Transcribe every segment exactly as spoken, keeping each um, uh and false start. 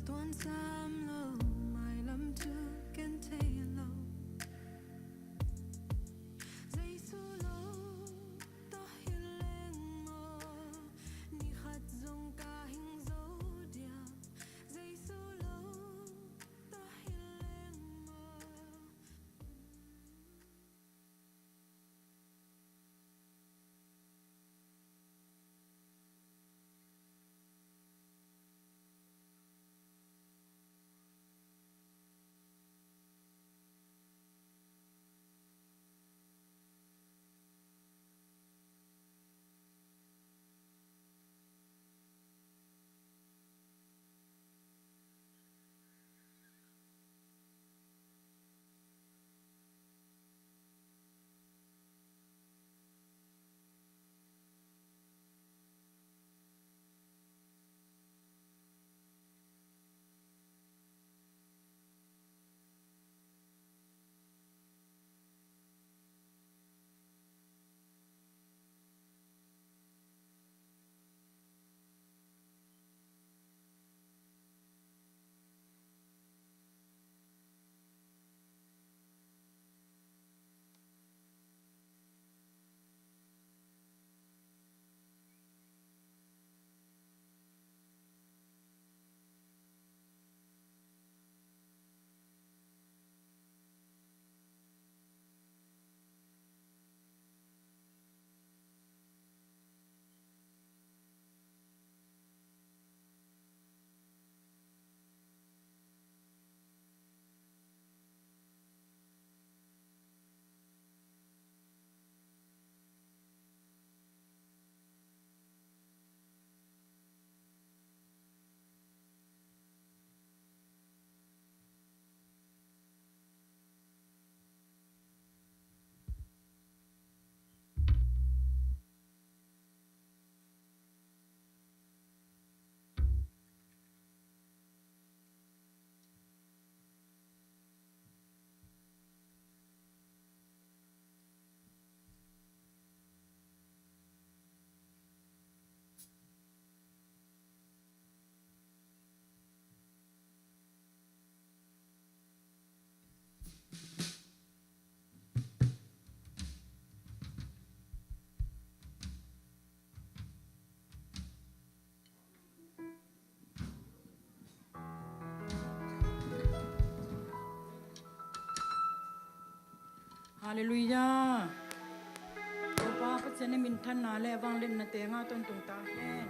Tuan sam lo, mailam thu ken thei lo. Jesu lo tawh hi leng maw, ni khat zong ka hing zo diam. Jesu lo tawh hi leng maw. Halleluiah. Topa Pasian i minthanna le vangliatna tengah tawntung ta hen.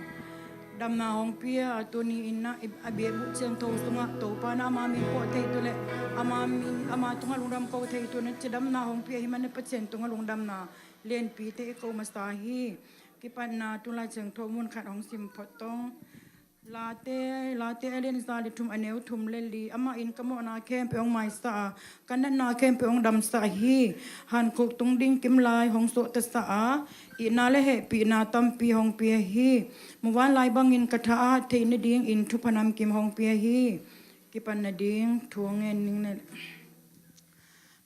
Damna hong pia, tuni in ah a biakbuk ciangtho sungah Topa in ah ama min pawh thei tu le ama min, ama tungah lungdam ko thei tu na cidamna hong pia hi man a Pasian tungah lungdamna lianpite i ko masa hi. Kipatna tulai ciangtho mun khat hong sim phot tong. Late, Late a lian za le thum a neu thum le li. Amah in ka mawhna khempeuh hong maisa a, ka natna khempeuh hong damsa hi. Hankhuk tung ding kim lai hong suahtasa a, itna le hehpihna tampi hong pia hi. Muvanlai bangin ka tha a hat theih nadingin thupha namkim hong pia hi. Kipan nading thu hong ngen ning le.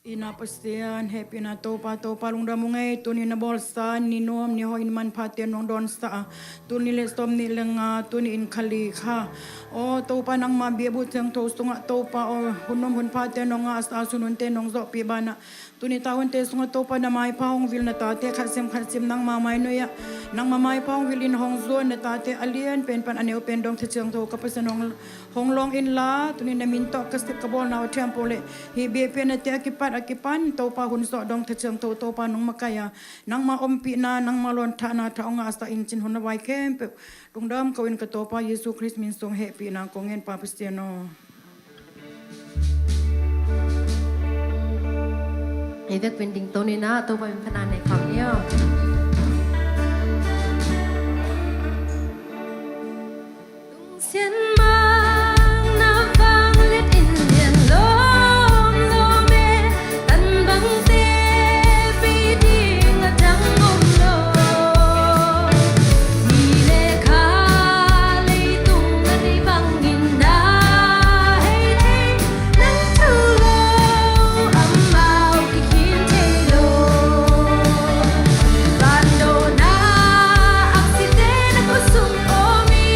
Itna Pasian, hehpihna Topa, Topa lungdam ung ei, tuni na bawlsa ni nuam ni hoih in manphate nong dawnsa a, tuni le sawm nih le nga, tuni in kha li kha. Aw Topa, nangma biakbuk ciangtho sungah Topa aw, hun nuam hun phate nong ngahsa a, sun hunte nong zawhpih banah tuni ta hunte sungah Topa na maipha hong vil, na tate khat sim khat sim nangma mainuia nangma maipha hong vil in hong zuan, na tate a lian pen pan a neu pen dong tha ciangtho ka Pasian hong hong lawng inla, tuni na min tawh ka sep ka bawlna uh thiampo le hih biakpiaknate a kipat a kipan Topa hun sawh dong tha ciangtho Topa nong makaih a, nangma ompihna, nangma lawnthahna tha hong ngahsa in cin hun a vai khempeuh lungdam ko in ka Topa Jesu Khrist min sung hehpihna kong ngen Pa Pasian aw. Ei vek pen ding to ni na, Topa min phatna nei khawm ni aw. Lungsian mang na vangliat in lian lawmlawm e, tan bang te pi ding a dang om lo. Ni le kha leitung a nei bangin na hei thei, nang thu lo amau kikhin thei lo. Vandohna aksite na khut sung om hi.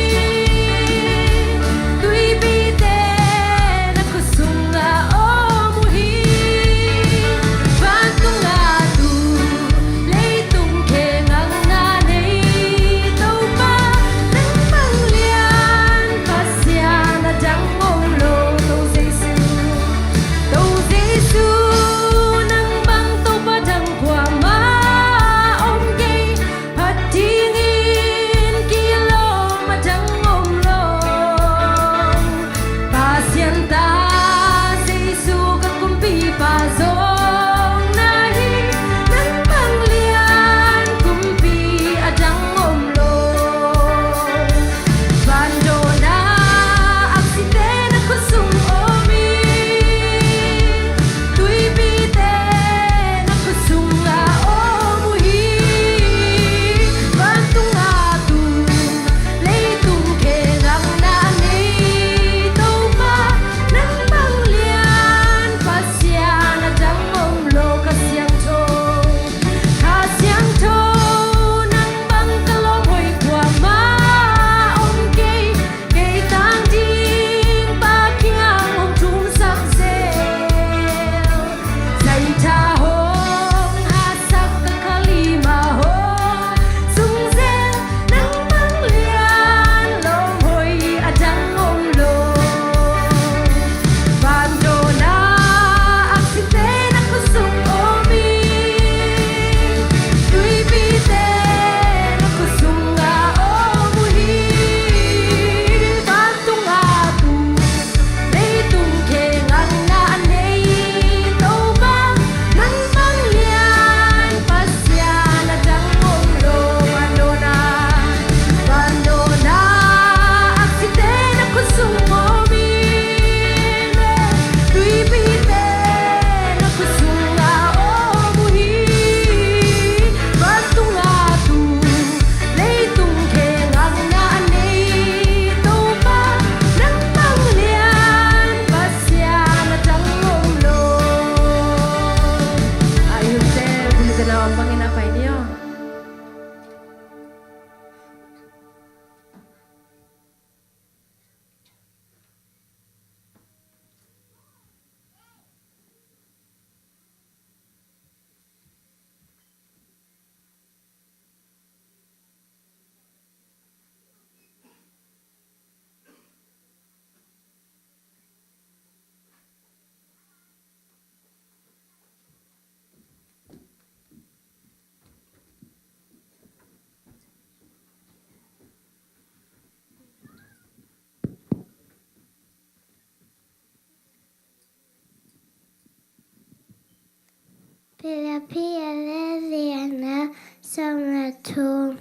Philippi a lian li, a neu sawm le thum.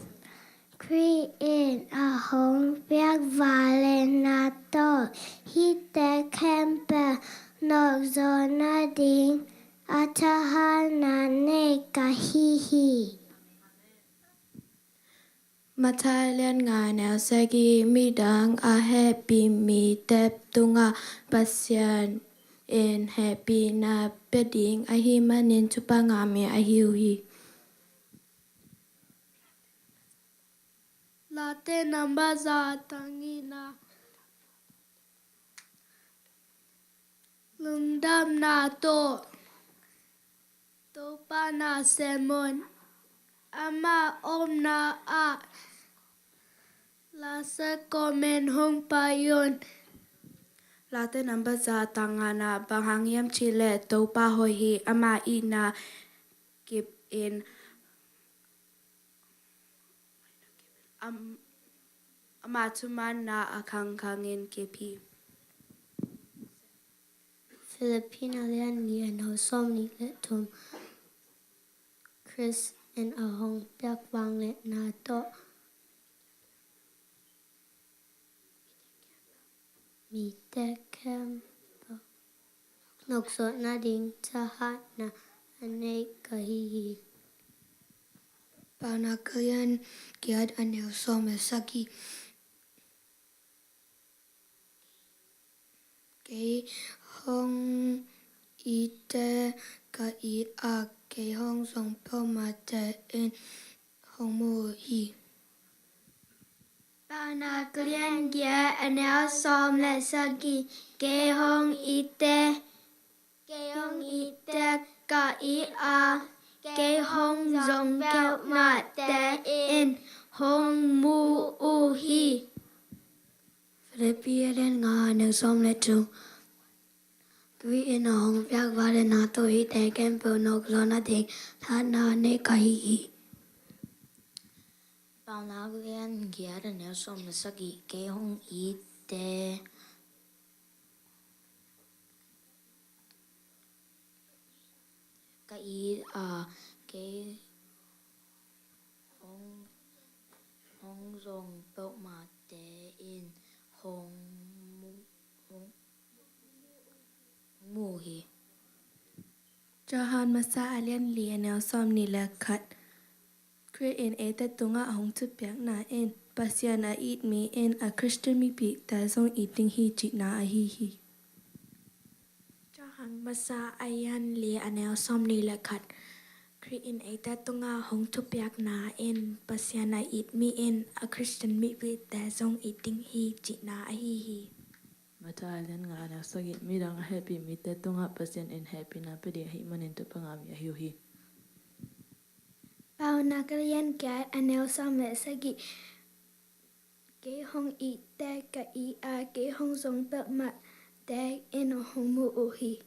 Khrih in a hong piak vangliatna tawh hihte khempeuh nawkzawh nading a thahatna nei ka hi hi. Matthai a lian nga, a neu sagih. Midang a hehpih mite tungah Pasian in hehpihna pia ding ahih manin thupha ngah mi ahi uh hi. Late number za, a tang nihna. Lungdamna tawh Topa na sem un. Ama omna ah lasa comment hong pai un. Late number za, a tang ngana. Bang hang hiam cih leh Topa hoih hi. Ama itna kip in, am-, ama thumanna a khangkhang in kip hi. Philippi a lian li, a neu sawm nih le thum. Khrih in a hong piak vangliatna tawh mite khempeuh nawkzawh nading thahatna a nei ka hi hi. Paunak a lian giat, a neu sawm le sagih. Kei hong itte ka it a, kei hong zong peuhmahte in hong mu uh hi. Paunak a lian giat, a neu sawm le sagih. Kei hong itte, kei hong itte ka it a, kei hong zong peuhmahte in hong mu uh hi. Philippi a lian nga, a neu sawm le thum. Khrih in a hong piak vangliatna tawh hihte khempeuh nawkzawh nading thahatna nei ka hi hi. Paunak a lian giat, a neu sawm le sagih. Kei hong itte ka it a, kei hong, hong zong peuhmahte in hong mu, hong mu uh hi. Johan Masa a lian li, a neu sawm nih le khat. Khrih in eite tungah a hong thupiakna in Pasian a it mi in a Khristian mipihte zong it ding hi cihna ahi hi. Johan Masa a lian li, a neu sawm nih le khat. Khrih in eite tungah a hong thupiakna in Pasian a it mi in a Khristian mipihte zong it ding hi cihna ahi hi. Matthai a lian nga, a neu sagih. Midang a hehpih mite tungah Pasian in hehpihna pia ding ahih manin thupha ngah mi ahi uh hi. Paunak a lian giat, a neu sawm le sagih. Kei hong itte ka it a, kei hong zong peuhmahte in hong mu uh hi.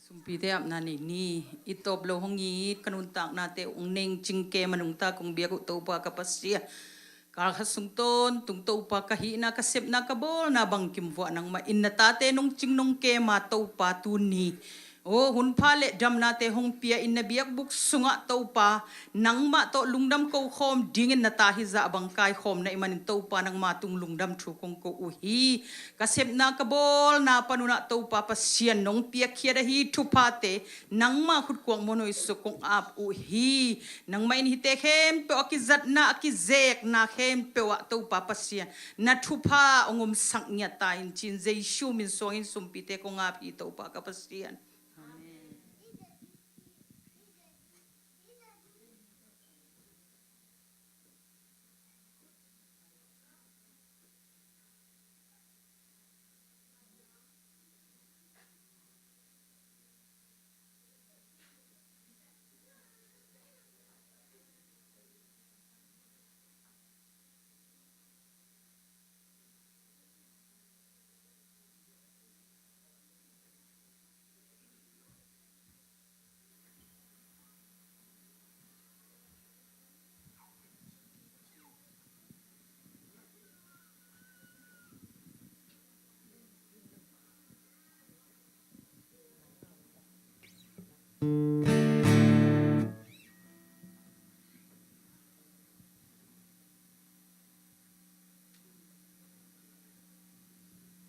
Sumpite apna nei ni. I tawp lo hong it, ka nuntaknate hong neng cingkem a nungta kong biak uh Topa ka Pasian, kal khat sung tawntung Topa ka hihna, ka sepna, ka bawlna bangkim vuah nangmah in na tate nong cing nong kem a Topa tuni, aw, hunpha le damnate hong pia in na biakbuk sungah Topa nangmah tawh lungdam ko khawm dingin na ta hizah bang kaikhawm na hih manin Topa nangma tung lungdam thu kong ko uh hi. Ka sepna ka bawlna panunah Topa Pasian nong piakkhiat ahi thuphate nangma khutkuak muanhuai suk kong ap uh hi. Nangmah in hihte khempeuh a kizatna a kizekna khempeuh ah Topa Pasian na thupha hong omsak ngiat ta in ci-in Jesu min suangin sumpite kong ap hi Topa ka Pasian. Amen.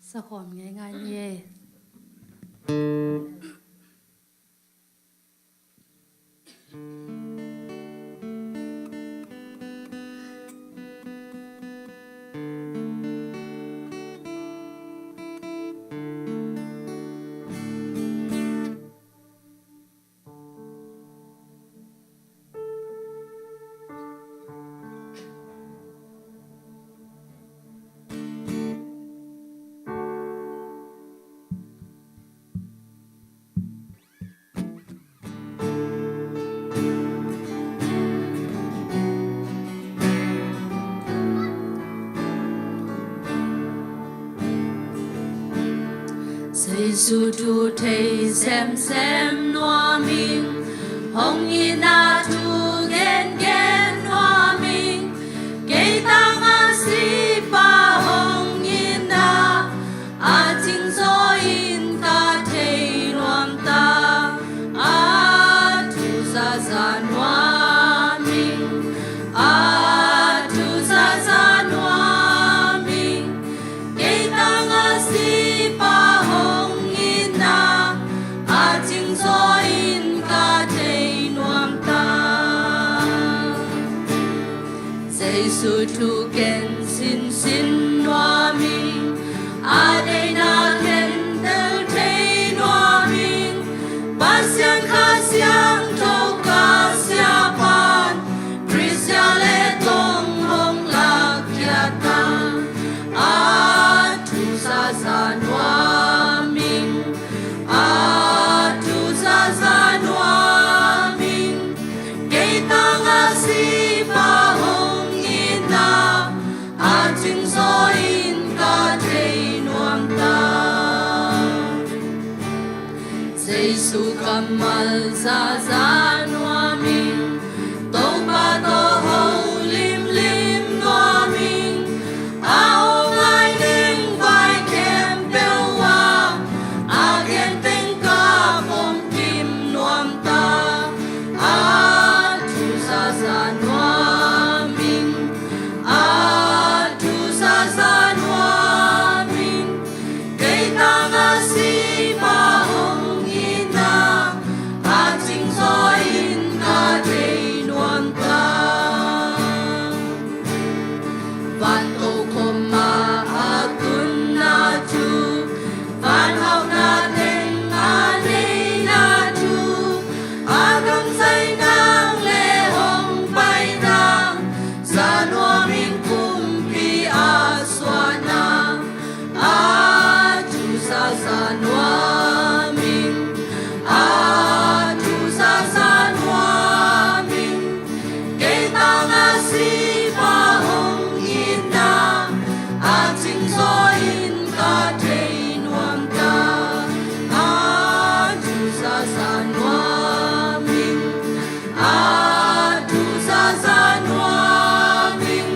Sakhawm ngeingai ni e. Jesu thu thei semsem nuam ing, hong itna thu gengen nuam ing, kei tangah sipa hong itna a cingzaw in ka thei nuam ta. A thu zaza nuam ing, a thu zaza nuam ing, kei tangah sipa hong itna a cingzaw in ka thei nuam ta. Jesu thu ken sinsin nuam ing, a deihna khentel thei nuam ing, Pasian Kha Siangtho ka siapa'n Khrist sia le tong hong lakkhiat ta. A thu zaza nuam ing, a thu zaza nuam ing, kei tangah sipa hong itna a cingzaw in ka thei nuam ta. Jesu kammal zaza nuam ing, Topa tawh ho limlim nuam ing, a aw ngai ding vai khempeuh ah a gen teng ka pom kim nuam ta. A thu zaza nuam ing, a thu zaza nuam ing, kei tangah sipa hong itna a cingzaw in ka thei nuam ta. Van tokhom ah a tunna thu, van hauhna teng a neihna thu, a gangzai nang le hong pai nang, za nuam ing kumpi a suahna. A thu zaza nuam ing, a thu zaza nuam ing, kei tangah sipa hong itna a cingzaw in ka thei nuam ta. A thu zaza nuam ing, a thu zaza nuam ing,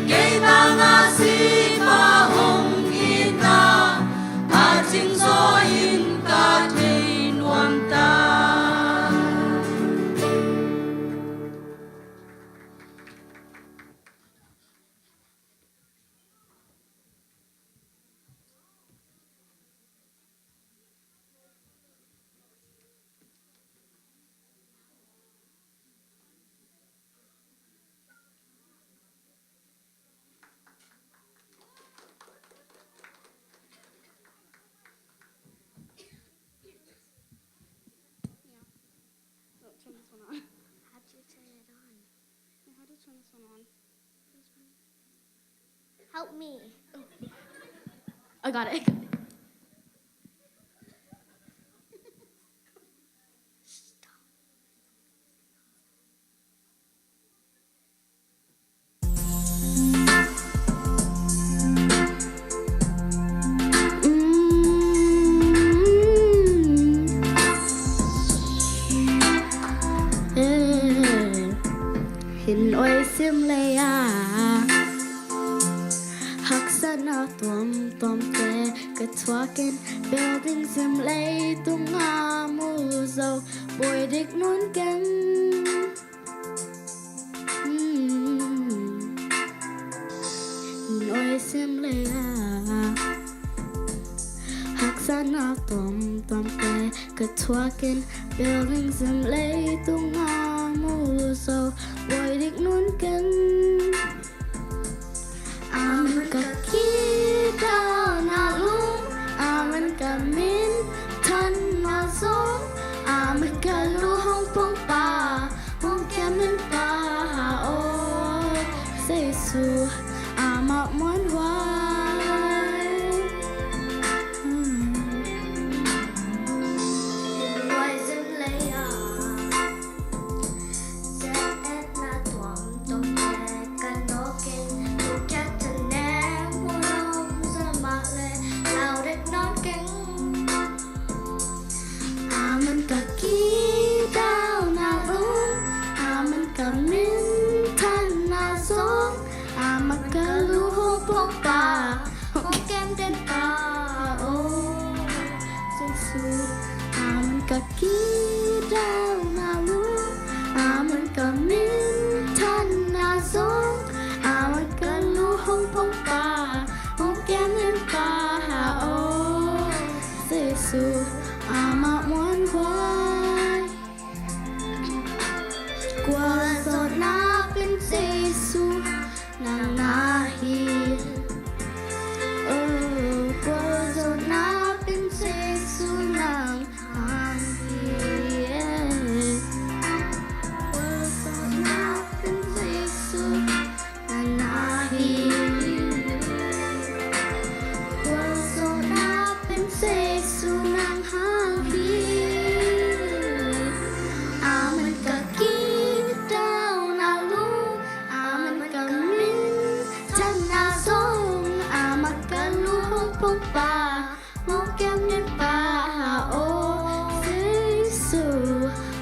kei tangah sipa hong itna a cingzaw in ka thei nuam ta. Yeah. Oh, turn this one on. How'd you turn it on? Yeah, how do you turn this one on? Help me. Oh. I got it. I got it. Stop. Hin oi sim lei a haksatna tuamtuamte ka thuak in, building sim leitung a mu zo, buai dik nawn keng. Mm. Nuai sim lei a haksatna tuamtuamte ka thuak in, building sim leitung a mu zo, buai dik nawn keng. Aman ka kidawna lung, aman ka minthanna zong, aman ka lu hong pongpa, hong kiamin pa aw Jesu, amah muanhuai. Nuai sim lei a, ze-etna tuamtuamte ka nawk in, lungkia thanem mu lo, za mah leh lau dik nawn keng. Aman ka kidawna lung, aman ka minthanna zong, amah ka lu hong pongpa, hong kiam den pa aw Jesu. Aman ka kidawna lung, aman ka minthanna zong, amah ka lu hong pongpa, hong kiam den pa aw Jesu, amah muanhuai. Kua zawhna pen Jesu nang na hi. Oh, kua zawhna pen Jesu nang hang hi. Kua zawhna pen Jesu nang na hi. Kua zawhna pen Jesu nang hang hi. Aman ka kidawna lung, aman ka minthanna zong, amah ka lu hong pongpa, hong kiam den pa aw Jesu.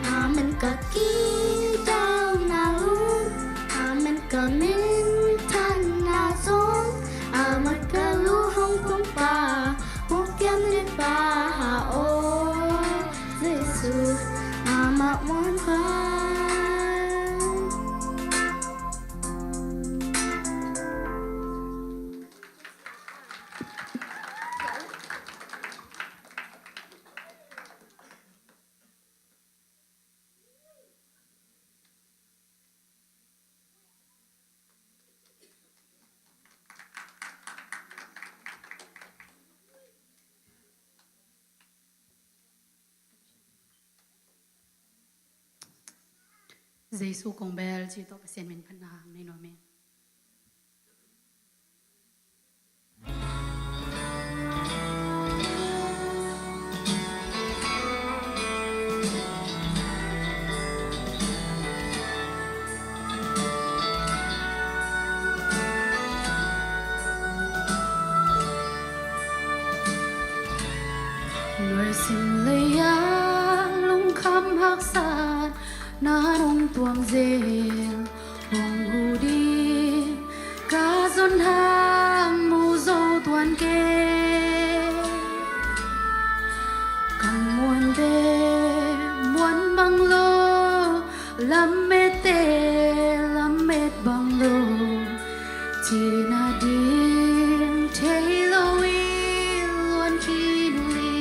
Aman ka kidawna lung, aman ka minthanna zong, amah ka lu hong pongpa, hong kiam den pa aw Jesu, amah muanhuai. Jesu kong bel cih tawh Pasian min phatna hang nei nuam ing. Nuai sim lei a lungkham haksatna nong tuam zel, hong hu ding ka zon hang mu zo tuan kei. Ka muante muan bang lo, lamette lamet bang lo, cihna ding thei lo in luan khin uh hi.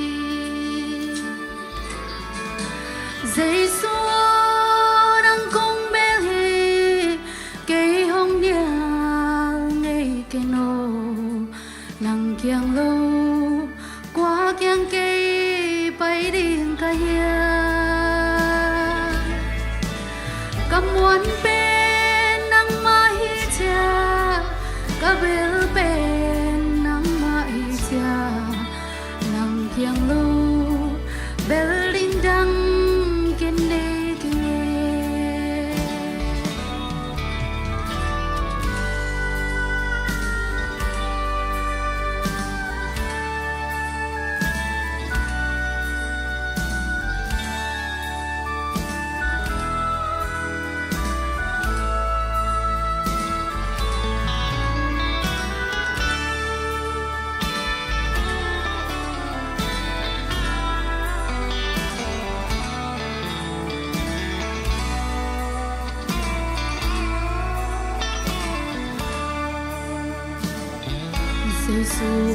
Jesu aw, nang kong bel hi, kei hong nial ngei ken aw. Nang kiang lo kua kiang kei pai ding ka hiam? Ka muan pen nangmah hi ciah, ka bel pen nangmah hi ciah. Nang kiang lo bel ding dang ken nei kei.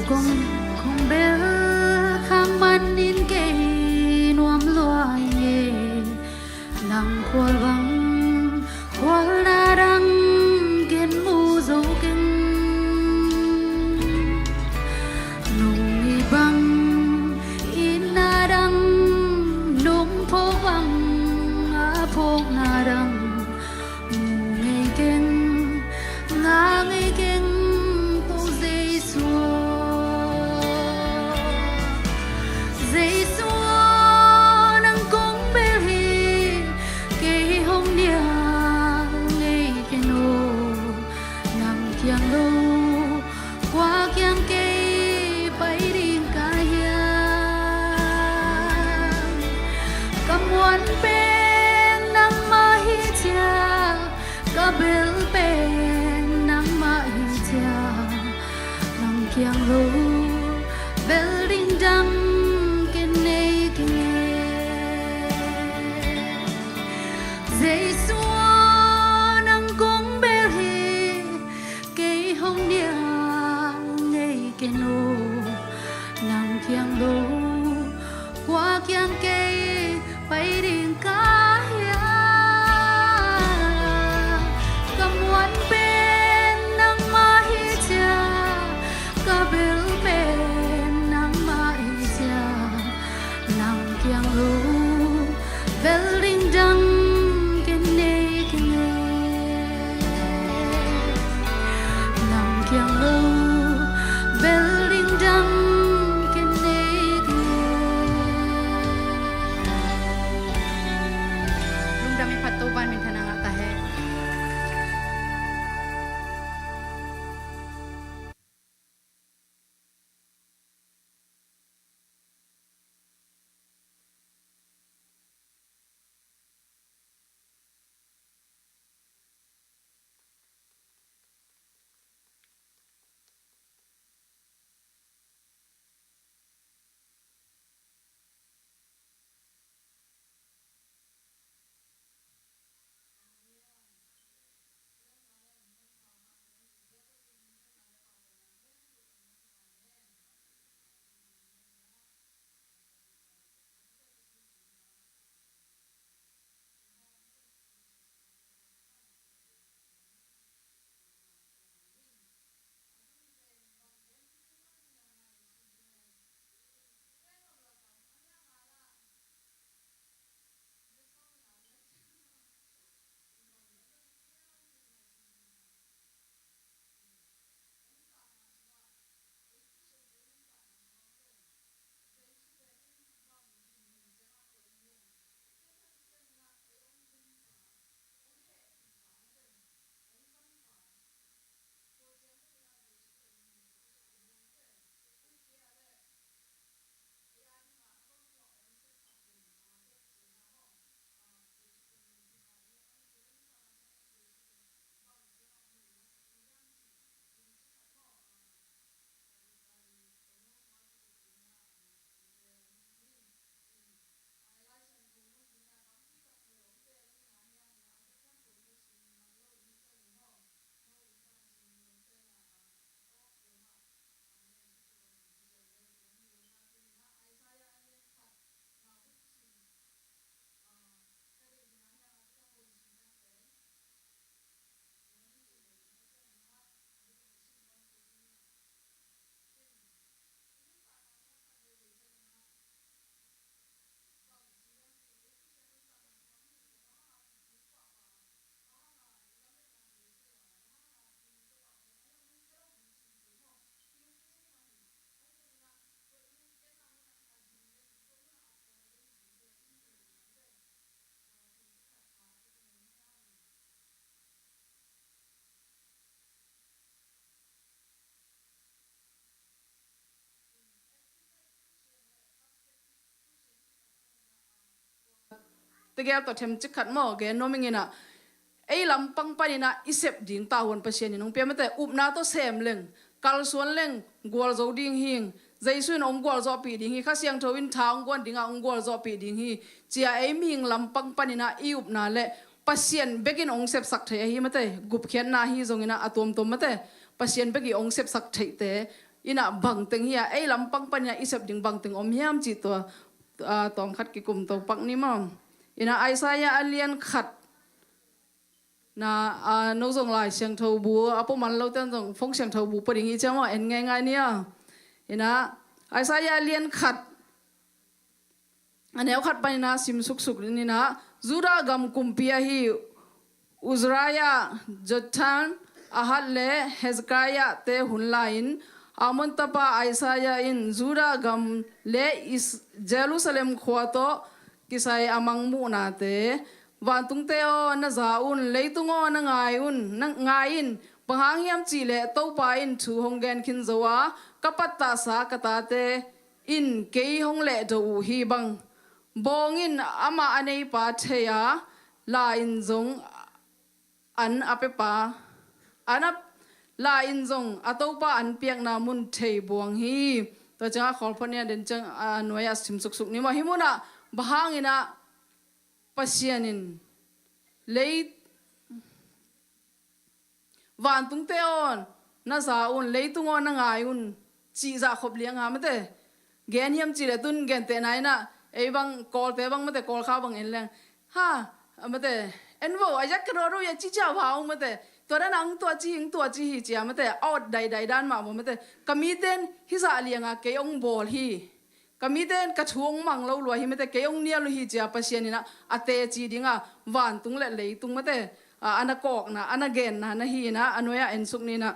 Kong, kong bel khang manin kei nuam lua hi. Nang khual bang khualna dang ken mu zo keng. Nung i bang itna dang, nung phawk bang a phawkna dang mu ngei keng, ngah ngei keng, ko Jesu aw. Jesu aw, nang kong bel hi, kei hong nial ngei ken aw. Nang kiang lo kua kiang kei pai ding ka hiam? Ka muan pen nangmah hi ciang, ka bel pen nangmah hi ciang, nang kiang lo bel ding dang ken nei keng e. Jesu aw, nang kong bel hi, kei hong nial ngei ken aw. Nang kiang lo kua kiang kei pai ding ka hiam? Ka muan pen nangmah hi ciang, ka bel pen nangmah hi ciang, nang kiang lo bel ding dang ken nei keng e. Nang kiang lo bel ding dang ken nei keng e. Lungdam i phat, Topa'n minthanna ngah ta hen. Tegel tawh themcik khat maw gen nuam ing in ah, ei lampang panin ah i sep ding tavuan Pasian in hong pia mate. Upna tawh sem leng, kalsuan leng, gualzo ding hi ing. Jesu in hong gualzawhpih ding hi. Kha Siangtho in tha hong guan dingah hong gualzawhpih ding hi, ci-a ei mihing lampang panin ah i upna le Pasian bekin hong sepsak theih ahi mate. Gupkhiatna ahi zongin ah a tuamtuam mate, Pasian bek i hong sepsak theihte Inah bangteng hi a, ei lampang panin ah i sep ding bangteng om hiam cih tua, ah, tawmkhat kikum to pak ni maw. Inah Isaiah a lian khat na, ah, no zong Lai Siangtho bu a pua man lo ten zong phone siangtho bu pua ding hi cia maw, en ngeingai ni a. Inah Isaiah a lian khat a neu khat panin ah sim suksuk ni inah, Judah gam kumpi ahi Uzziah, Jotham, Ahaz le Hezekiah te hun lai-in Amoz tapa Isaiah in Judah gam le Is-, Jerusalem khua tawh kisai a mangmuhnate, vantungte aw, na za un, leitung aw, na ngai un, na ngai in, bang hang hiam cih leh Topa in thu hong gen khin zo a, ka pattahsa ka tate in kei hong lehdo uh hi. Bang bawng in amah a neipa thei a, la in zong an a piapa, an a, la in zong a topa an piakna mun thei buang hi. Tua ciangah khawl phot ni a, den ciang a nuai-ah sim suksuk ni maw. Hih munah bang hangin ah Pasian in lei Vantungte aw, na za un, leitung aw, na ngai un, cih zah khop liang a mate. Gen hiam cih leh tun gentehna inah, ei bang Kawlte bang mate, Kawlkha bang en leng, ha, mate, en vo, a yak ka ruah ruah a ci cia va ung mate. Tua dan a ung tua ci, ung tua ci hi cia mate, a awt daidai dan mah vo mate. Ka mite in hih zah liang a kei ong bawl hi. Ka mite in ka thu ong mang lo lua hi mate, kei ong nial uh hi cia Pasian inah a teci ding a, vantung le leitung mate, a, a na kawkna, a na genna na hi inah, a nuai-ah en suk ni inah.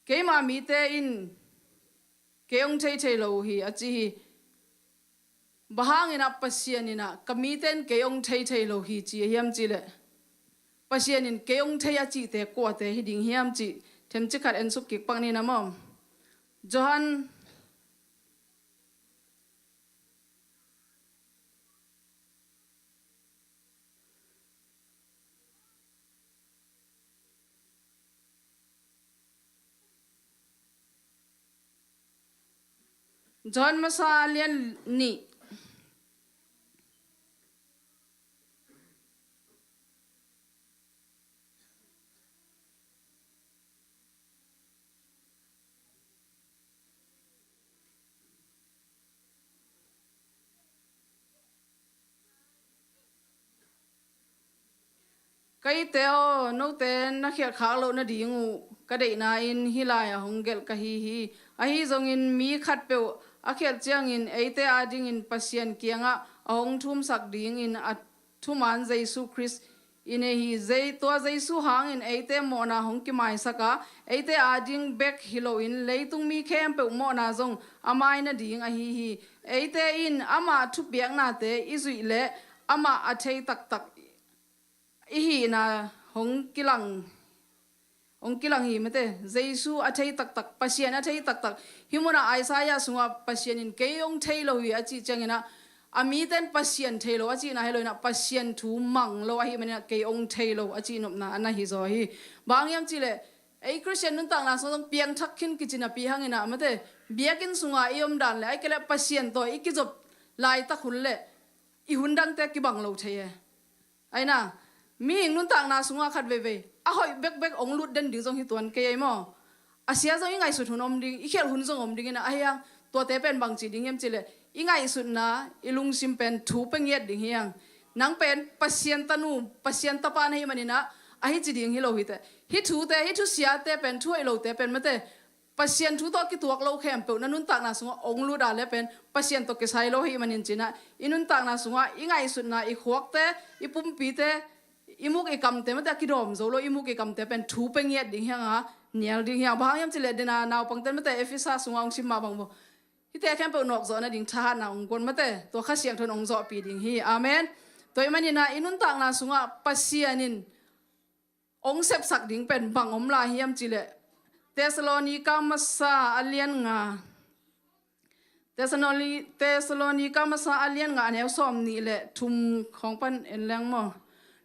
Keima mite in kei ong thei thei lo uh hi, a ci hi. Bang hangin ah Pasian inah ka mite in kei ong thei thei lo hi ci hiam cih leh, Pasian in kei ong thei a cihte kuate hi ding hiam cih themcik khat en suk kik pak ni inah maw. Johan Johan masa a lian nih. Ka itte aw, note na khialh khak loh nading uh ka deihna in hih lai-ah hong gelh ka hi hi. Ahi zongin mi khatpeuh a khialh ciangin eite adingin Pasian kiangah a hong thumsak dingin a thuman Jesu Khrist i nei hi. Zei-, tua Jesu hangin eite mawhna hong kimaisak a, eite ading bek hi loin leitung mi khempeuh mawhna zong a mai nading ahi hi. Eite in amah thupiaknate i zuih leh amah a thei taktak i hihna hong kilang, hong kilang hi mate. Jesu a thei taktak, Pasian a thei taktak. Hih munah Isaiah sungah Pasian in kei ong thei lo hi a cih ciangin ah, a mite in Pasian thei lo a cihna hi lo inah, Pasian thu mang lo ahih manin ah kei ong thei lo a cihnopna a na hi zaw hi. Bang hang hiam cih leh, ei Khristian nuntakna sungah zong piangthak khin kici napi hangin ah mate, biakinn sungah i om dan le ahih kei leh Pasian tawh i kizop laitak hun le i hun dangte kibang lo thei e. Aina, mihing nuntakna sungah khat veivei a hoih bekbek ong lut den ding zong hi tuan kei ei maw. A sia zong i ngaihsut hun om ding, i khialh hun zong om ding inah, ahi hang tuate pen bang ci ding hiam cih leh, i ngaihsutna, i lungsim pen thu pia ngiat ding hi hang. Nang pen Pasian tanu, Pasian tapa na hih manin ah, ahi ci ding hi lo hi teh. Hih thute, hih thusiate pen, thu hoih lote pen mate, Pasian thu tawh kituak lo khempeuh na nuntakna sungah ong lut a le pen Pasian tawh kisai lo ahih manin ci inah, i nuntakna sungah i ngaihsutna, i khuakte, i pumpite, i muk i kamte mate a kidawm zo lo, i muk i kamte pen thu pia ngiat ding hi hang a, nial ding hi hang. Bang hang hiam cih leh dena naupangte mate Efesa sungah ong sim mah bang vo, hihte khempeuh nawkzawh nading thahatna ong guan mate, tua Kha Siangtho in ong zawhpih ding hi. Amen. Tua ahih manin ah i nuntakna sungah Pasian in ong sepsak ding pen bang om lai hiam cih leh, Thessalonika masa a lian nga, Thessaloni-, Thessalonika masa a lian nga, a neu sawm nih le thum khawng pan en leng maw.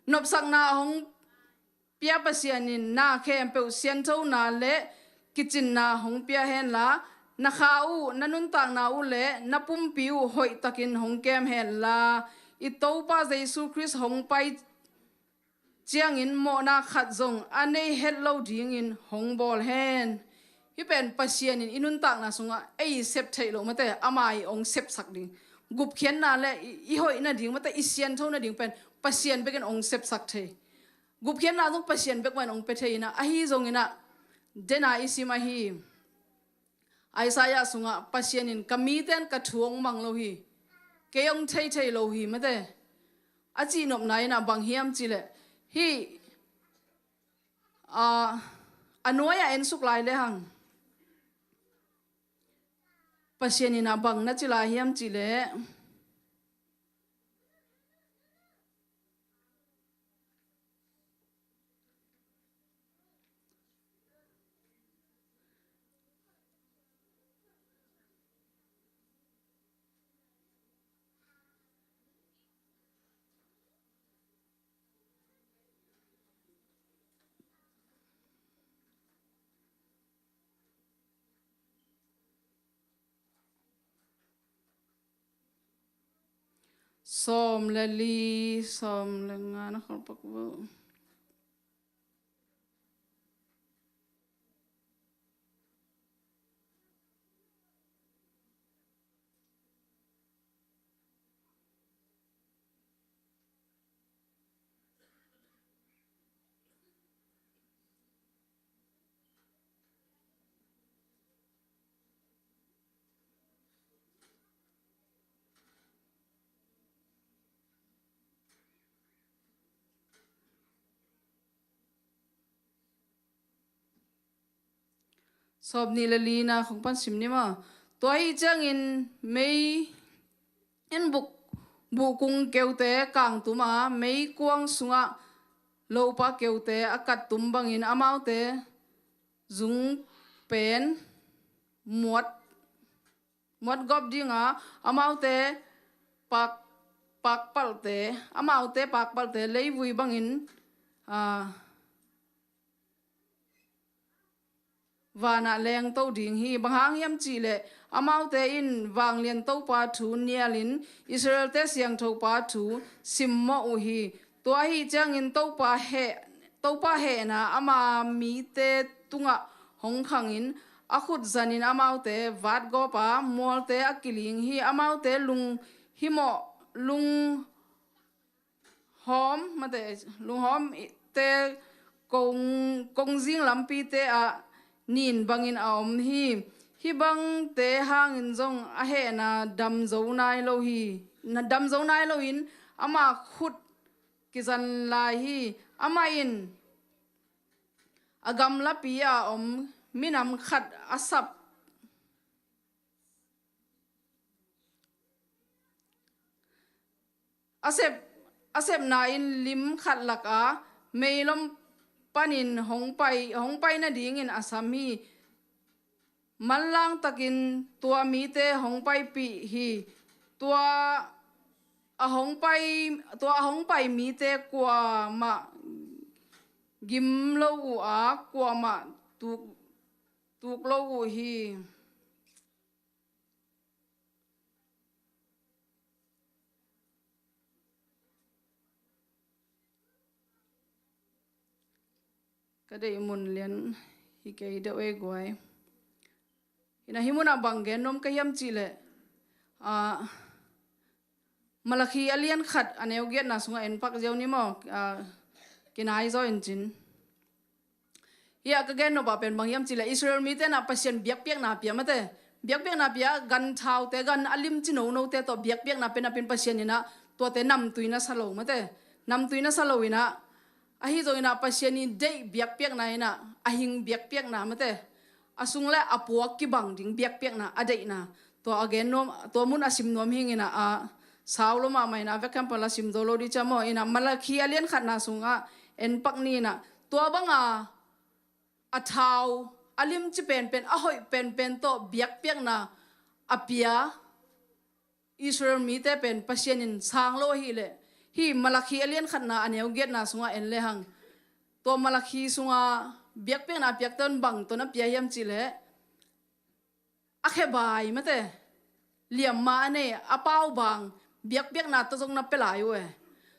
Nopsakna a hong pia Pasian in na khempeuh sianthona le kicinna hong pia henla, na kha uh, na nuntakna uh le na pumpi uh hoihtakin hong kem henla, i Topa Jesu Khrist hong pai ciangin mawhna khat zong a nei het lo dingin hong bawl hen. Hih pen Pasian in i nuntakna sungah ei sep theih loh mate, ama i hong sepsak ding. Gupkhiatna le i, i hoih nading mate, i siantho nading pen Pasian bekin hong sepsak thei. Gupkhiatna zong Pasian bek mah in hong pia thei inah, ahi zong inah, dena i sim ahi. Isaiah sungah Pasian in ka mite in ka thu hong mang lo hi, kei hong thei thei lo hi mate, a cihnopna inah bang hiam cihleh, hih, a, a nuai-ah en suk lai lehang Pasian inah bang na ci lai hiam cihleh, Sawm le li, sawm le nga na kholpak vo. Sawm nih le lina khong pan sim ni maw. Tua hi ciangin mei in buk, buhkung keute kangtum a, meikuang sungah lopa keute a kattum bangin amaute zung pen muat, muat gawp dinga, amaute pak, pakpalte, amaute pakpalte leivui bangin, a, vanah lengto ding hi. Bang hang hiam cihleh, amaute in vanglian Topa thu nialin Israel-te siangthopa thu simmawh uh hi. Tua ahi ciangin Topa heh, Topa hehna ama mite tungah hong khangin, a khut zanin amaute vatgawpa mualte a kiling hi. Amaute lunghimawh, lung hawm, mate, lunghawmte kong, kongzing lampite ah nin bangin a om hi. Hih bangte hangin zong a hehna dam zo nai lo hi. Na dam zo nai loin ama khut kizan lai hi. Amah in a gamlapi a om minam khat a sap a sep, a sepna in lim khat lakah meilom panin hong pai, hong pai nadingin a sam hi. Manlang takin tua mite hong paipih hi. Tua a hong pai, tua a hong pai mite kuamah gim lo uh a, kuamah tuk, tuk lo uh hi. Ka deih mun lian hi kei deuh ei guai. Hina hih munah bang gen nuam ka hiam cihleh, ah, Malakhi a lian khat a neu giatna sungah en pak ziau ni maw, ah, kinai zaw in cin. Hiah ka gen nop ah pen bang hiam cihleh Israel mite na Pasian biakpiakna pia mate. Biakpiakna pia, gan thaute, gan a limci nonote tawh biakpiakna pia napin Pasian inah tuate namtui na sa lo mate. Namtui na sa lo inah, ahi zong inah Pasian i deih biakpiakna inah, a hing biakpiakna mate. A sung le a puak kibang ding biakpiakna a deihna. Tua a gen nuam, tua mun a sim nuam hing inah, a sau lo mahmah inah, a vek khempeuh la sim zo lo dih cia maw. Inah Malakhi a lian khatna sungah en pak ni inah, tua banga a thau, a limci penpen, a hoih penpen tawh biakpiakna a pia Israel mite pen Pasian in sang lo ahileh, hih Malakhi a lian khatna a neu giatna sungah en lehang, tua Malakhi sunga biakpiakna a piakte un bang tawh na pia hiam cihleh, a khebai mate, liamma a nei, a paubang, biakpiakna tawh zong na pia lai uh e.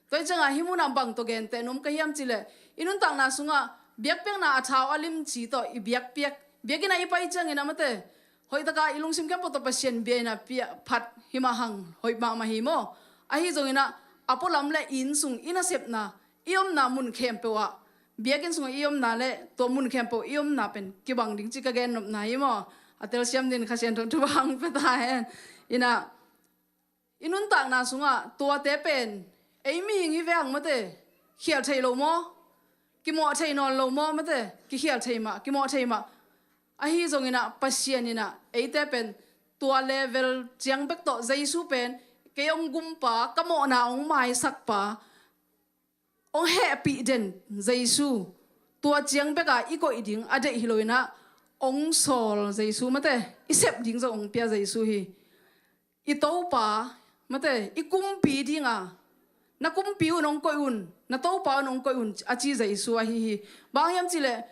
Tua hi ciangah hih munah bang tawh genteh nuam ka hiam cihleh, i nuntakna sungah biakpiakna a thau a limci tawh i biakpiak, biakinn ah i pai ciangin ah mate, hoihtaka i lungsim khempeuh tawh Pasian bia in ah pia phat hi mah hang hoih mahmah hi maw? Ahi zongin ah a pualam le i inn sung, i nasepna, i omna mun khempeuh ah, biakinn sungah i omna le tua mun khempeuh i omna pen kibang ding ci ka gennopna hi maw? A telsiam dingin Kha Siangtho thupha hong pia ta hen. Inah i nuntakna sungah tuate pen ei mihing hi ve hang mate, khial thei lo maw? Kimawh thei nawn lo maw mate? Kikhial thei mah, kimawh thei mah. Ahi zongin ah Pasian in ah eite pen tua level ciang bek tawh Jesu pen kei hong gumpa, ka mawhna hong maisakpa, hong hehpih den Jesu, tua ciang bekah i koih ding a deih hi lo inah, hong sawl Jesu mate, i sep ding zong hong pia Jesu hi. I Topa mate, i kumpi dinga, na kumpi un hong koih un, na Topa un hong koih un, a ci Jesu ahi hi. Bang hiam cihleh,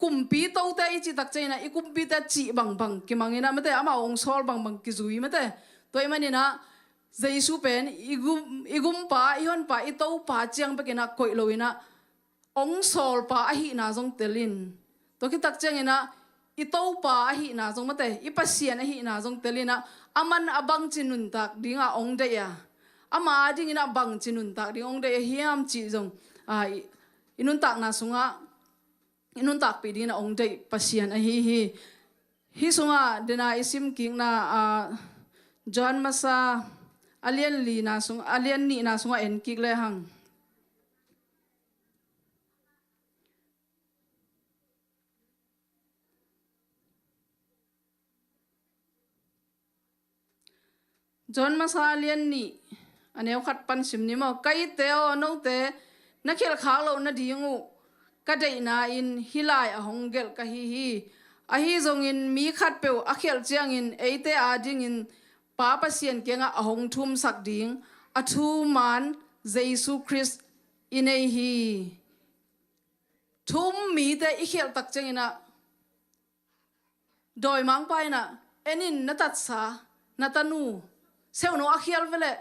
kumpi tote i cih tak ciangin ah i kumpite cih bangbang kimang inah mate, amau hong sawl bangbang kizui mate. Tua ahih manin ah Jesu pen i gum, i gumpa, i honpa, i Topa ciang bek inah koih lo inah, hong sawlpa ahihna zong tel in. Tua khit tak ciangin ah i Topa ahihna zong mate, i Pasian ahihna zong tel inah, aman a bangci nuntak dingah hong deih a, ama dingin ah bangci nuntak ding hong deih a hiam cih zong, a, i, i nuntakna sungah i nuntakpih dingin ah hong deih Pasian ahi hi. Hih sungah dena i simkikna, a, Johan Masa a lian lina sung, a lian nihna sungah en kik lehang. Johan Masa a lian nih, a neu khat pan sim ni maw? Ka itte aw, note na khialh khak loh nading uh ka deihna in hih lai a hong gelh ka hi hi. Ahi zongin mi khatpeuh a khialh ciangin eite adingin Pa Pasian kiangah a hong thumsak ding a thuman Jesu Khrist i nei hi. Thu um mite i khialh tak ciangin ah, dawimangpa in ah, en in na tatsa, na tanu, seuhno a khial veleh,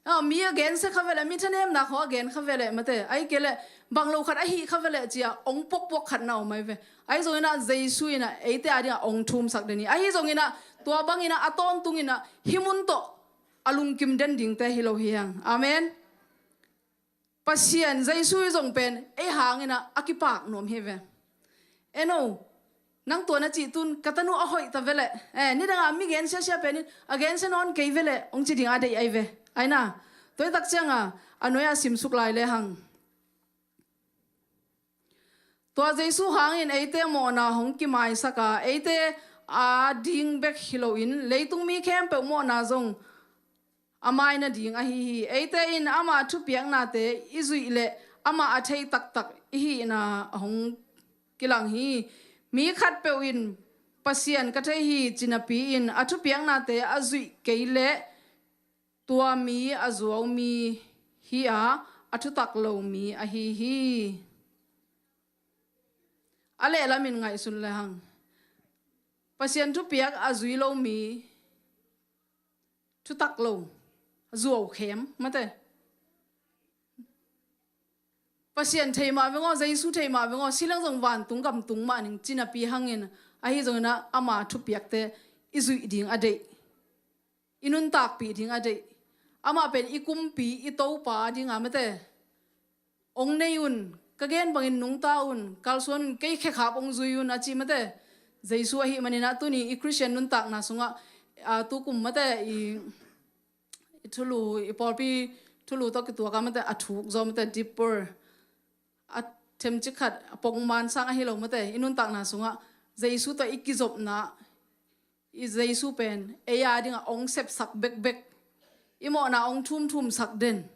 a, mi a gensia kha veleh, mi thanemna khawng a gen kha veleh mate, ahih kei leh bang lo khat a hih kha veleh ci-a hong puakpuak khatna om ahi ve. Ahi zongin ah Jesu in ah eite adingah hong thumsak den hi. Ahi zongin ah tua bangin ah a tawntungin ah hih mun tawh a lungkim den dingte hi lo hi hang. Amen. Pasian Jesu i zong pen ei hangin ah a kipak nuam hi ve. Eno, nang tua na cih tun ka tanu a hoih ta veleh, eh, nidangah mi gensia sia pen in a gensia nawn kei veleh hong ci ding a deih ahi ve. Aina, tua i tak ciangah a nuai-ah simsuk lai lehang. Tua Jesu hangin eite mawhna hong kimaisak a, eite ading bek hi loin leitung mi khempeuh mawhna zong a mai nading ahi hi. Eite in ama thupiaknate i zuih leh amah a thei taktak i hihna a hong kilang hi. Mi khatpeuh in Pasian ka thei hi ci napi-in a thupiaknate a zuih kei leh tua mi a zuau mi hi a, a thutak lo mi ahi hi. A lehlamin ngaihsun lehang, Pasian thupiak a zui lo mi, thutak lo, zuaukhem mate. Pasian thei mah veng aw, Jesu thei mah veng aw, sileng zong vantung gam tung mah ning ci napi hangin, ahi zongin ah ama thupiakte i zuih ding a deih, i nuntakpih ding a deih. Amah pen i kumpi, i Topa dinga mate, hong nei un, ka gen bangin nungta un, kalsuan un, kei khekhap hong zui un a ci mate. Jesu ahih manin ah tuni i Khristian nuntakna sungah, a, tukum mate i, i thulu, i pawlpi thulu tawh kituak a mate, a thuk zaw mate, deeper, a themcik khat a pongman sang ahi lo mate. I nuntakna sungah Jesu tawh i kizopna, i Jesu pen ei adingah hong sepsak bekbek, i mawhna hong thumthumsak den,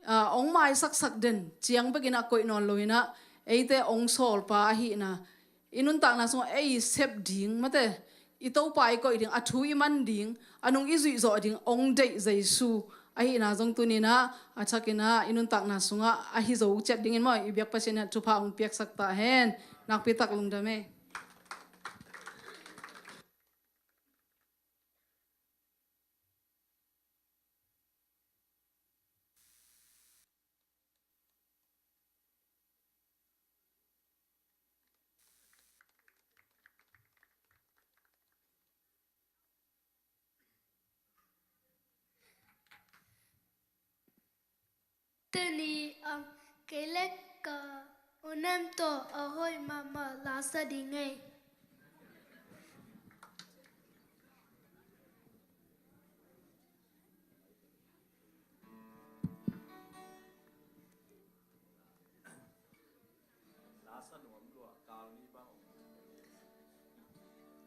a, hong maisaksak den ciang bekin a koih nawn loin ah, eite hong sawlpa ahihna, i nuntakna sungah ei sep ding mate, i Topa i koih ding, a thu i man ding, a nung i zuih zawh ding hong deih Jesu ahihna zong tuni-in ah a thakin ah i nuntakna sungah a hi zo ciat dingin maw, i biak Pasian in ah thupha hong piaksak ta hen. Nakpi tak lungdam e. Tuni a kei le ka u nam tawh a hoih mahmah la sa ding ei.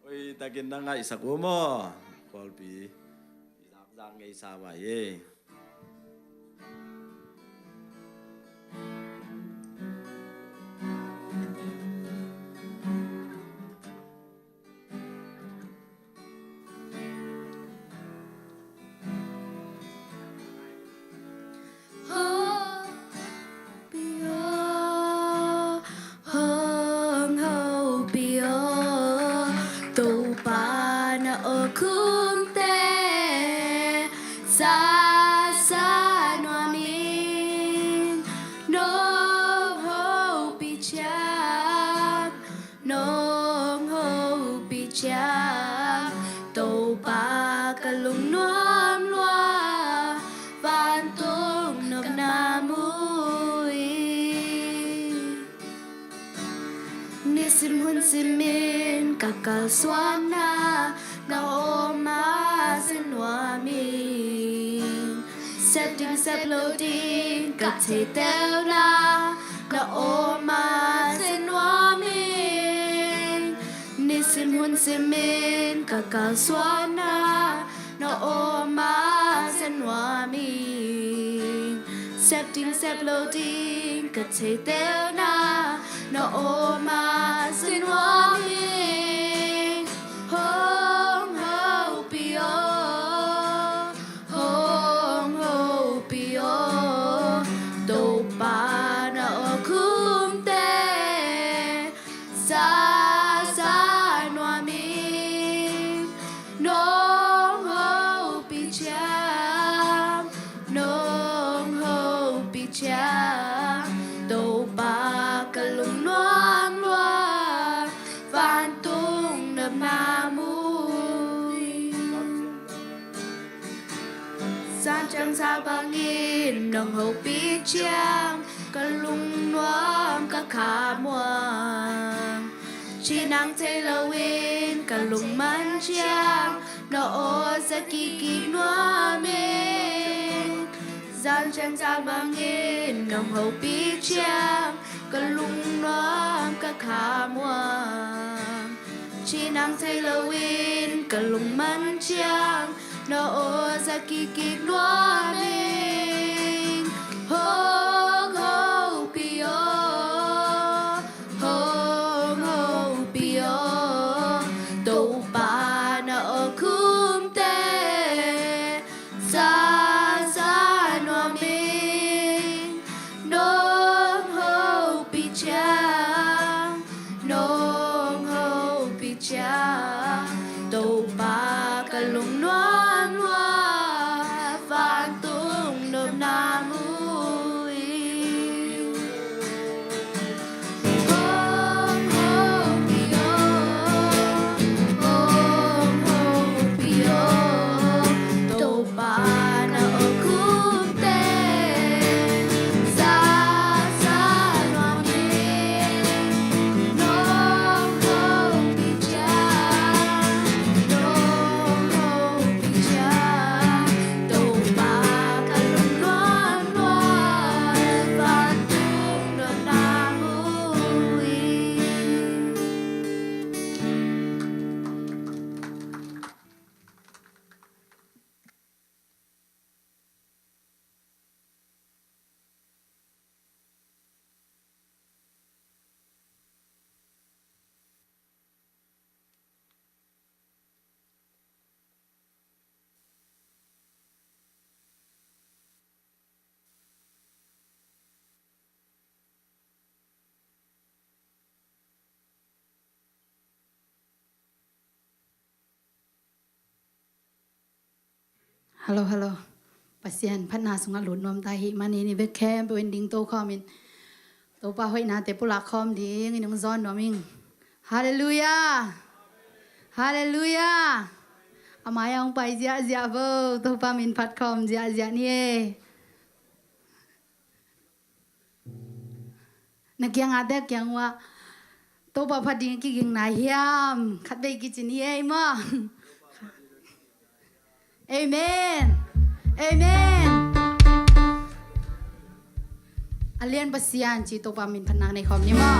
Oi, takin na ngaihsak uh maw? Pawlpi i zakzak ngeisa mai ei. Hong hopih aw, hong hopih aw, Topa na awkhumte sa sa nuam ing. Nong hopih ciang, nong hopih ciang, Topa ka lungnuam lua, vantung nopna mu hi. Nisim hun simin ka kalsuanna, na om a za nuam ing. Sep ding sep lo ding ka theiteuhna, na om a za nuam ing. Nisim hun simin ka kalsuanna, na om a za nuam ing. Sep ding sep lo ding ka theiteuhna, na om a za nuam ing. Hong hopih aw, hong hopih aw, Topa na awkhumte sa sa nuam ing. Nong hopih ciang, nong hopih ciang, Topa ka lungnuam lua, vantung nopna mu hi. Zan ciang zan bangin nong hopih ciang, ka lungnuam ka khamuang. Cih nang thei loin ka lungman ciang, na aw za kik kik nuam ing. Zan ciang zan bangin nong hopih ciang, ka lungnuam ka khamuang. Cih nang thei loin ka lungman ciang, na aw za kik kik nuam ing. Hong hopih aw, hong hopih aw, Topa na awkhumte sa sa nuam ing. Nong hopih ciang, nong hopih ciang, Topa ka lungnuam lua, vantung nopna mu hi. Hallo, hallo. Pasian phatna sungah lut nuam ta ahih manin i vek khempeuh in dingto khawmin Topa hoihnate pulak khawm dingin hong zawn nuam ing. Halleluiah. Halleluiah. A mai-ah hong pai ziahziah vo. Topa min phat khawm ziahziah ni e. Na kiangah te kiang uh ah Topa phat ding kiging nai hiam? Khat vei kici ni ei maw? Amen. Amen. A lian Pasian ci Topa min phatna nei khawm ni maw?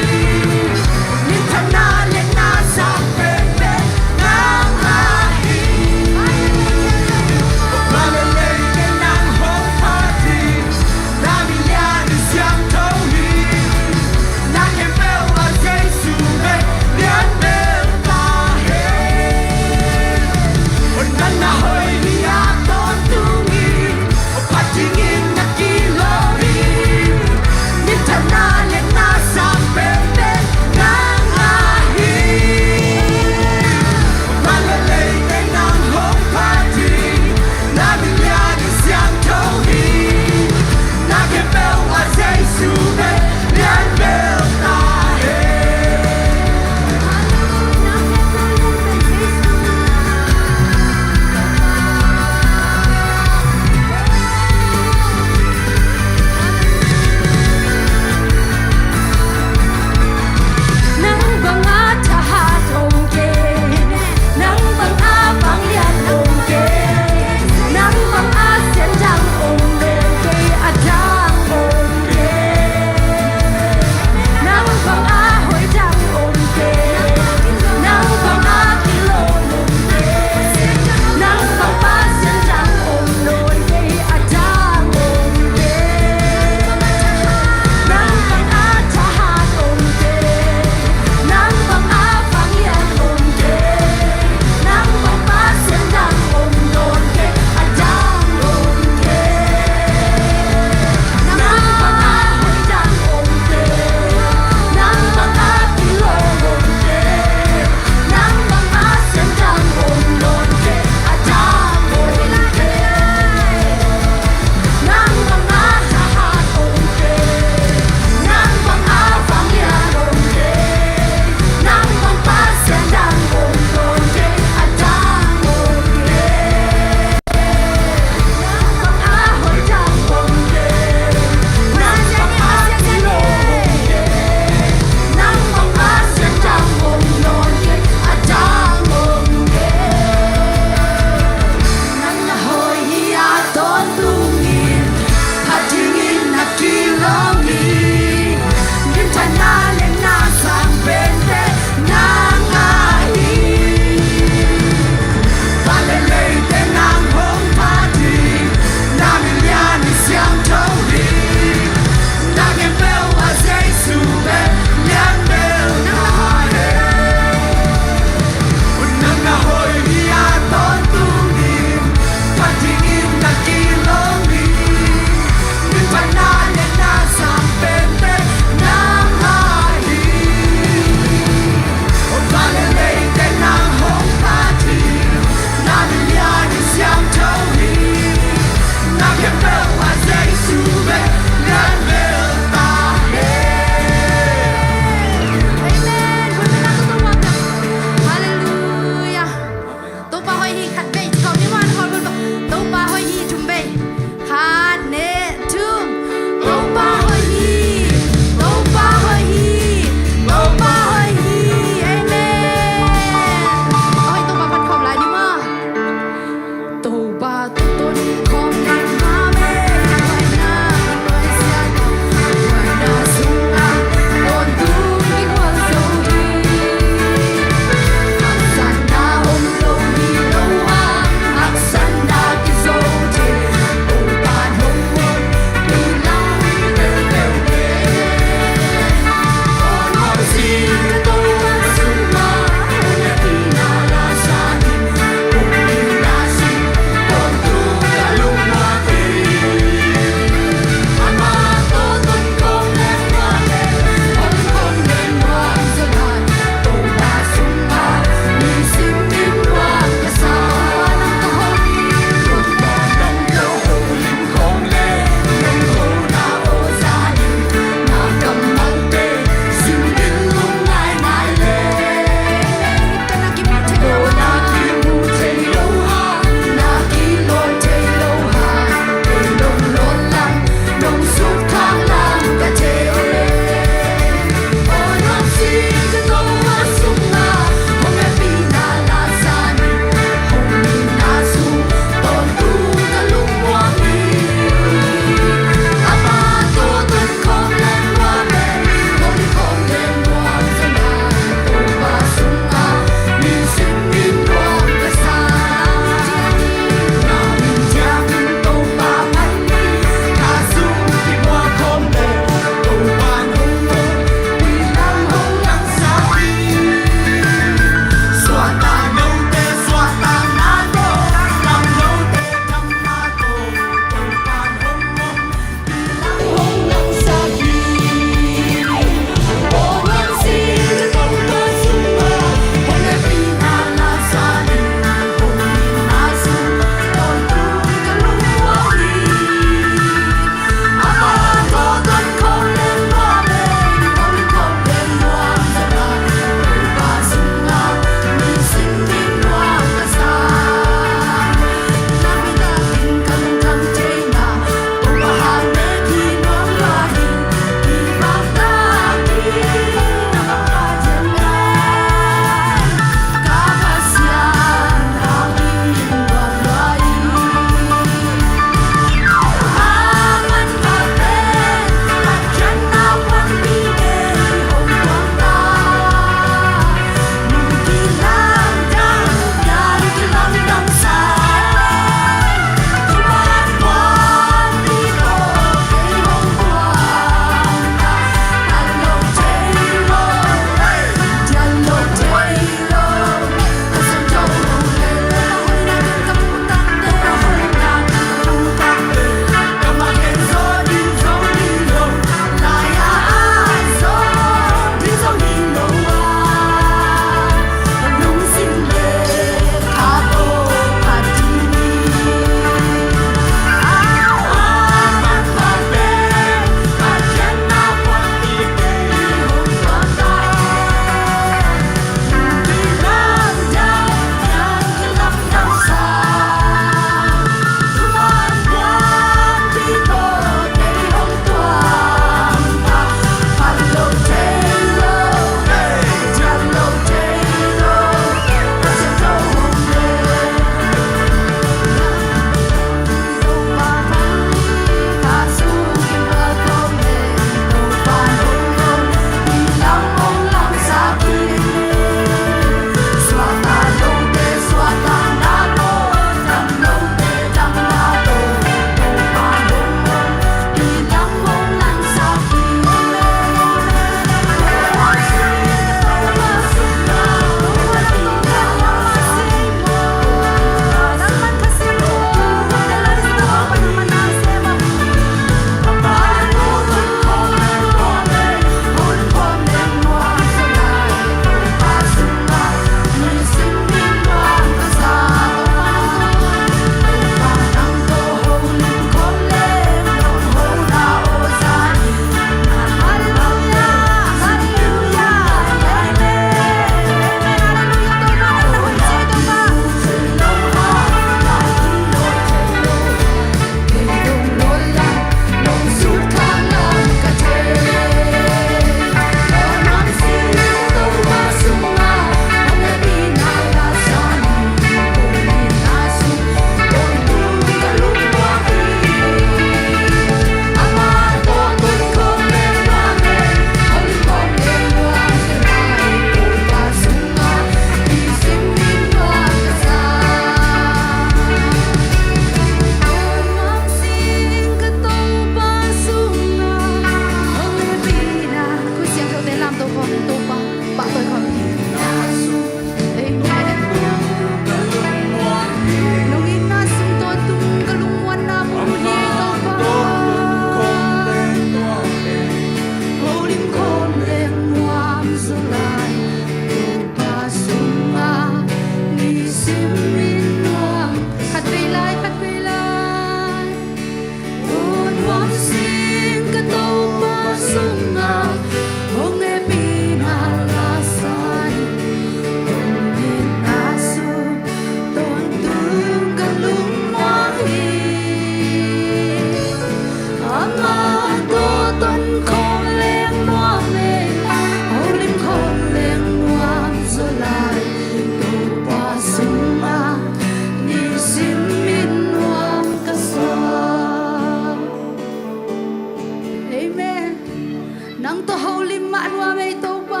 mah nuam ei Topa.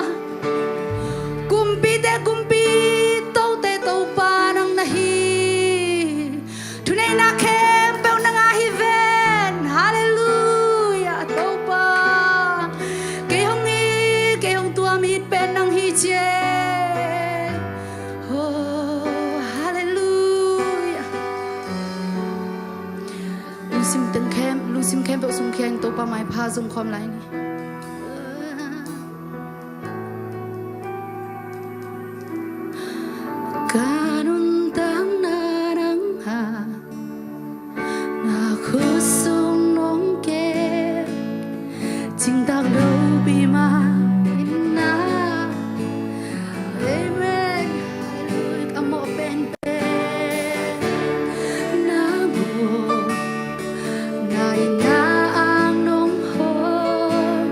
Kumpite kumpi, tote Topa nang na hi. Thuneihna khempeuh nang a hi ven. Halleluiah Topa. Kei hong it, kei hong tuam it pen nang hi ci e. Oh, halleluiah. Lungsim teng khem, lungsim khempeuh sungkhia in Topa maipha zong khawm lai ni. Ka nuntakna nang a na khut sung nong kem, cingtak lopi mah in na. Amen. Halleluiah. Ka mawh penpen na mawh, na in na ang nong hawm.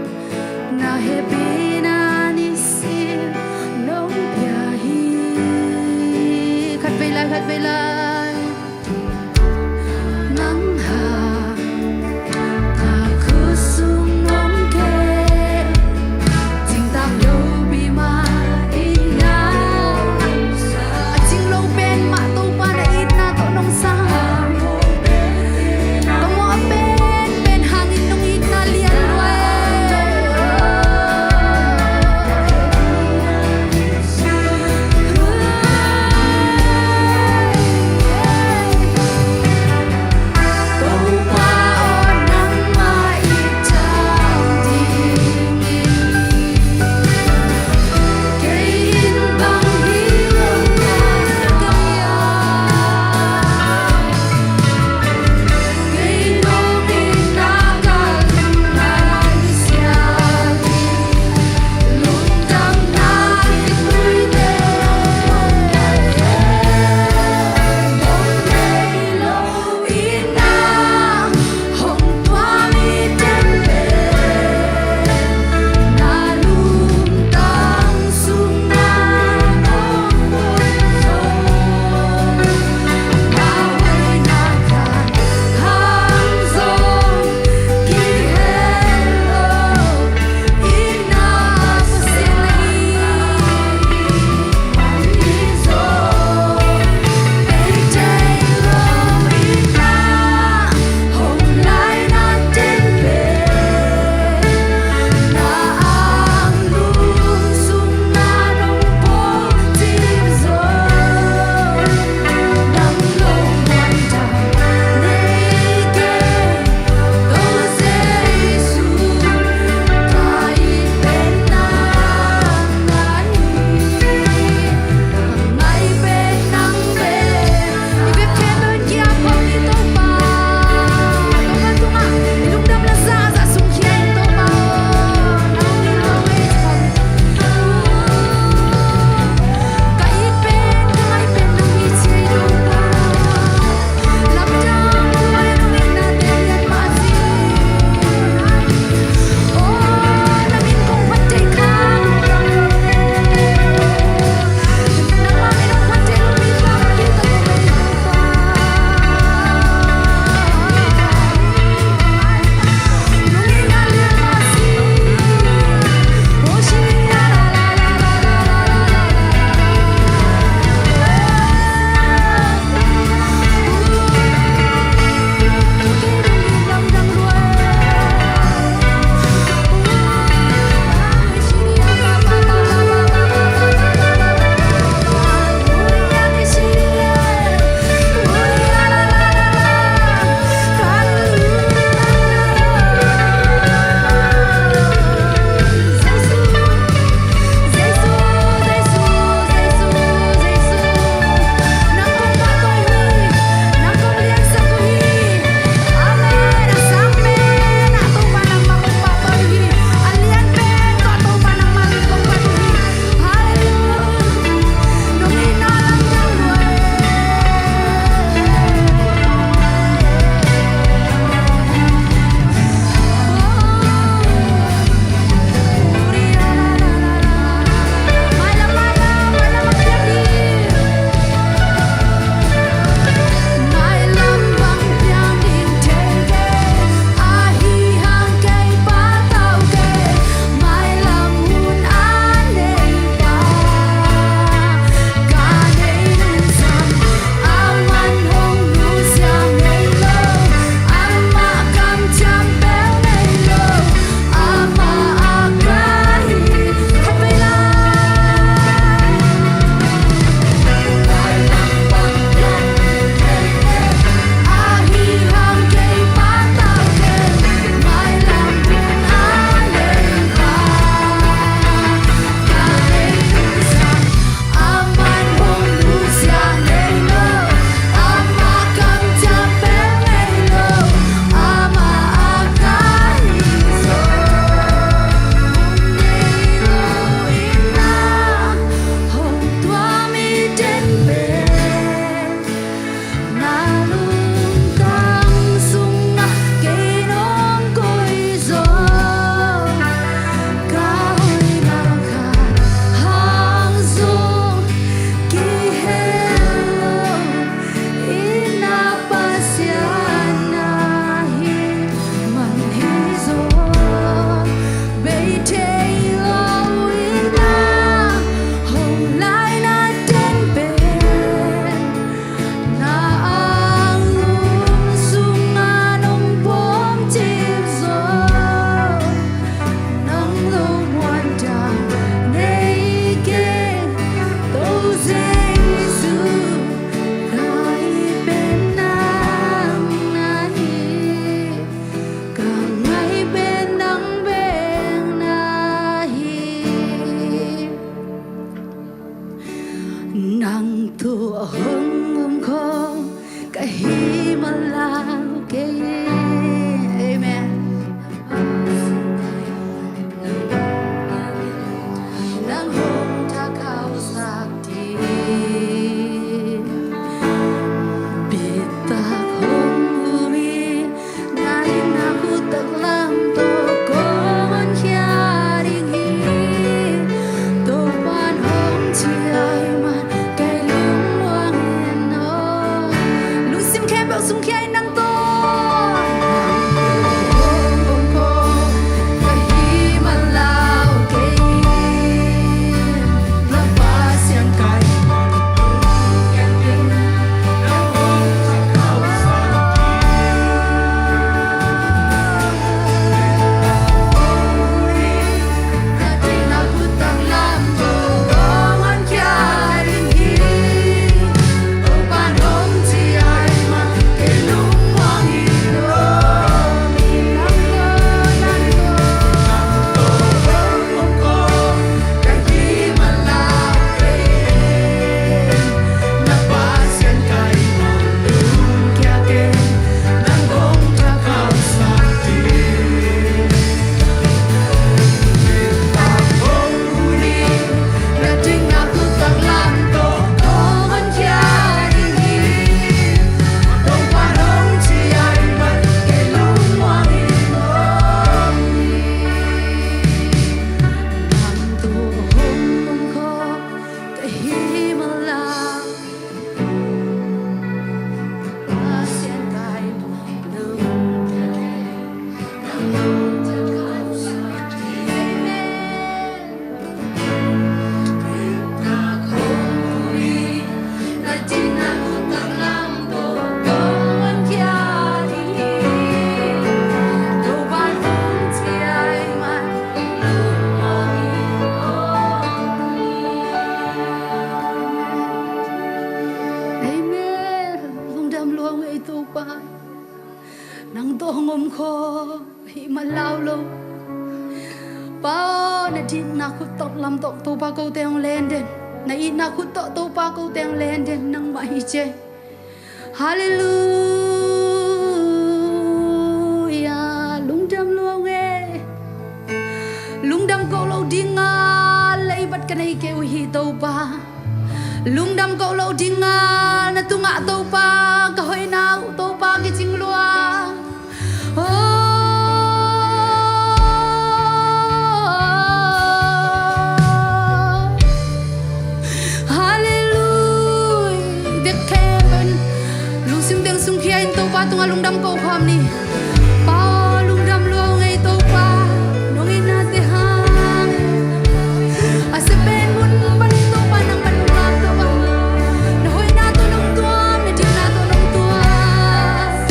Na dikna khut tawh lam tawh Topa kote hong len den. Na itna khut tawh Topa kote hong len den. Nangmah hi ci e. Halleluia. Lungdam lua ung e. Lungdam ko lo ding ngal lei bat ka nei kei uh hi Topa. Lungdam ko lo ding ngal na tungah Topa ka hoihna uh Topa kicing lua. Oh, halleluia. Dek khempeuh in lungsim teng sungkhia in Topa tungah lungdam ko khawm ni. Pa aw, lungdam lua ung e Topa. Nong itnate hang a sia pen mun panin Topa nangman lungdam Topa. Na hoihna tawh nong tuam, na dikna tawh nong tuam.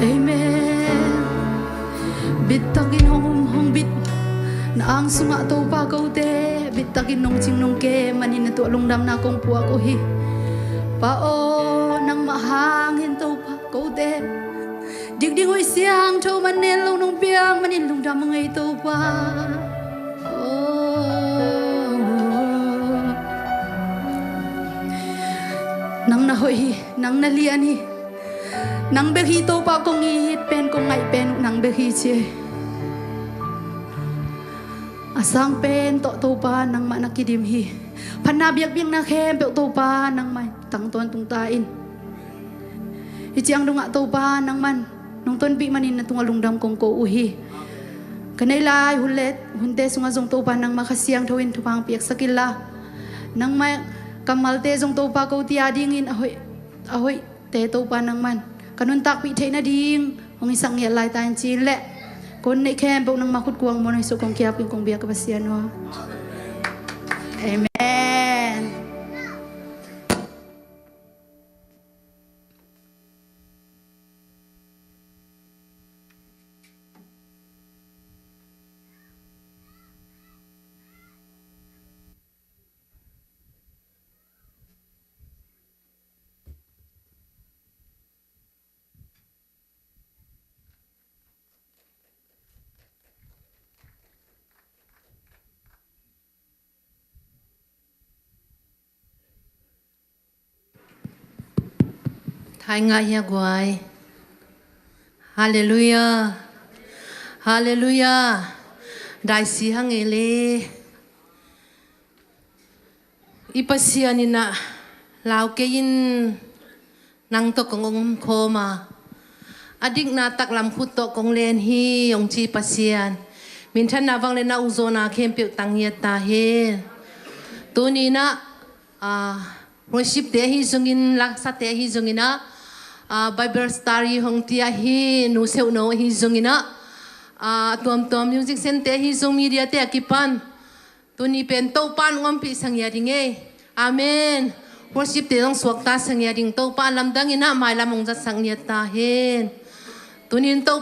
Amen. Bittakin hong um, hong bit. Na ang sungah Topa kote bittakin nong cing nong kem manin na tuah lungdamna kong puak uh hi. Pa aw, nangmah hangin Topa kote dikding hoih siangtho man nen lo nong piak manin lungdam ung e Topa. Oh. Nang na hoih hi, nang na lian hi. Nang bek hi Topa kong it pen kong ngaih pen uh nang bek hi ci e. A sang pen tawh Topa nangmah na kidim hi. Phatna biakpiakna khempeuh Topa nangmah tang tawntung ta in. Hih ciang dongah Topa nangman nong tonpih manin na tungah lungdam kong ko uh hi. Ka neih lai hun le hunte sungah zong Topa nangmah Kha Siangtho in thupha piaksak inla, nangmah kammalte zong Topa kote a dingin a hoih, a hoihte Topa nangman ka nuntakpih theih nading hong hisak ngiat lai ta in ci-in leh kon neih khempeuh nangmah khut kuang muan hoih suk kong kiap in kong biak ka Pasian aw. Amen. Thai ngah hia guai. Halleluia. Halleluia. Daisi hang e le. I Pasian in ah lau kei in, nang tawh kong om khawm a, a dikna taklam khut tawh kong len hi hong ci Pasian minthanna vang le na ukzawhna khempeuh tang ngiat ta hen. Tuni in ah, ah, worship te ahi zongin, laksate ahi zongin ah, ah, Bible study hong ti ahi, nu seuhno ahi zongin ah, ah, tuamtuam music center ahi zong media te a kipan tuni pen Topa in hong ompih sa ngiat ding e. Amen. Worship te zong suakta sa ngiat ding. Topa in lamdang in ah mailam hong zatsak ngiat ta hen. Tuni in Topa